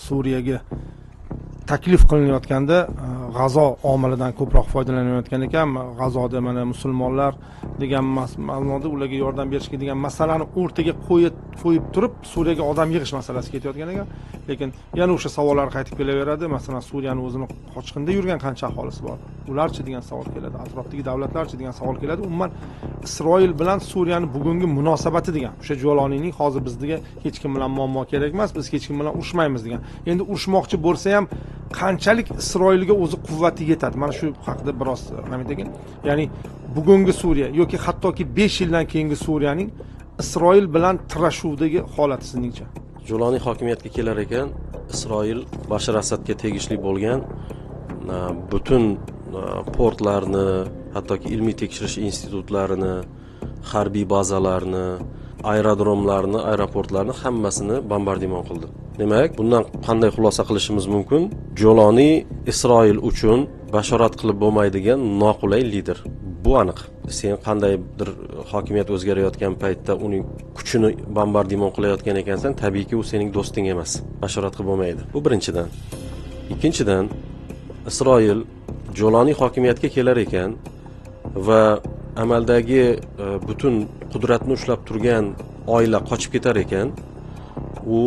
Suriyaga taklif qilinayotganda g'azo omilidan ko'proq foydalanayotgan ekan. G'azoda mana musulmonlar degan ma'noda ularga yordam berishga degan masalani o'rtaga qo'yib turib, Suriyaga odam yig'ish masalasi ketayotgan ekan. Lekin yana o'sha savollar qaytib kelaveradi. Masalan, Suriyani o'zini qochqinda yurgan qancha aholisi bor, ularchi degan savol keladi, atrofdagi davlatlarchi degan savol keladi. Umuman, Isroil bilan Suriyani bugungi munosabati degan, o'sha Joloniyning hozir bizga hech kim bilan muammo kerak emas, biz hech kim bilan urushmaymiz degan. Endi urushmoqchi bo'lsa ham, qanchalik Isroilga o'zi quvvati yetadi? Mana shu haqida biroz nima degin, ya'ni bugungi Suriya yoki hattoki 5 yildan keyingi Suriyaning Isroil bilan tirashuvdagi holati sizningcha? Joloniy hokimiyatga kelar ekan, Isroil Bashar Asadga tegishli bo'lgan butun portlarni, hattoki ilmiy tekshirish institutlarini, harbiy bazalarni, aerodromlarni, aeroportlarni hammasini bombardimon qildi. Demak, bundan qanday xulosa qilishimiz mumkin? Joloniy Isroil uchun bashorat qilib bo'lmaydigan noqulay lider, bu aniq. Sen qandaydir hokimiyat o'zgarayotgan paytda uning kuchini bombardimon qilayotgan ekansan, tabiiyki, u sening do'sting emas, bashorat qilib bo'lmaydi. Bu birinchidan. Ikkinchidan, Isroil Joloniy hokimiyatga kelar ekan va amaldagi butun qudratni ushlab turgan oila qochib ketar ekan, u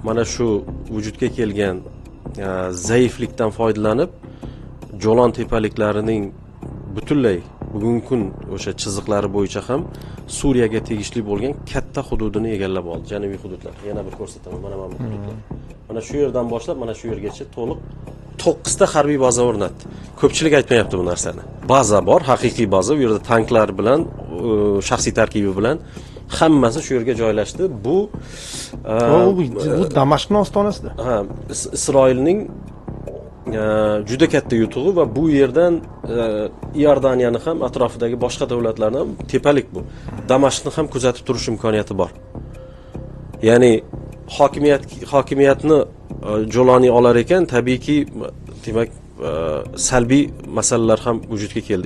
mana shu vujudga kelgan zaiflikdan foydalanib, Jo'lon tepaliklarining butunlay bugungi kun o'sha chiziqlari bo'yicha ham Suriyaga tegishli bo'lgan katta hududini egallab oldi. Janubiy hududlar, yana bir ko'rsataman. Mana bu hududlar, mana shu yerdan boshlab mana shu yergacha to'liq to'qqizta harbiy baza o'rnatdi. Ko'pchilik aytmayapti bu narsani. Baza bor, haqiqiy baza. U yerda tanklar bilan, shaxsiy tarkibi bilan hammasi shu yerga joylashdi. Bu Bu Damashqni ostonasida. Ha, Isroilning juda katta yutug'i va bu yerdan Iordaniyani ham, atrofidagi boshqa davlatlarni ham, tepalik bu, Damashqni ham kuzatib turish imkoniyati bor. Ya'ni hokimiyatni Joloniy olar ekan, tabiiyki, demak, salbiy masalalar ham vujudga keldi.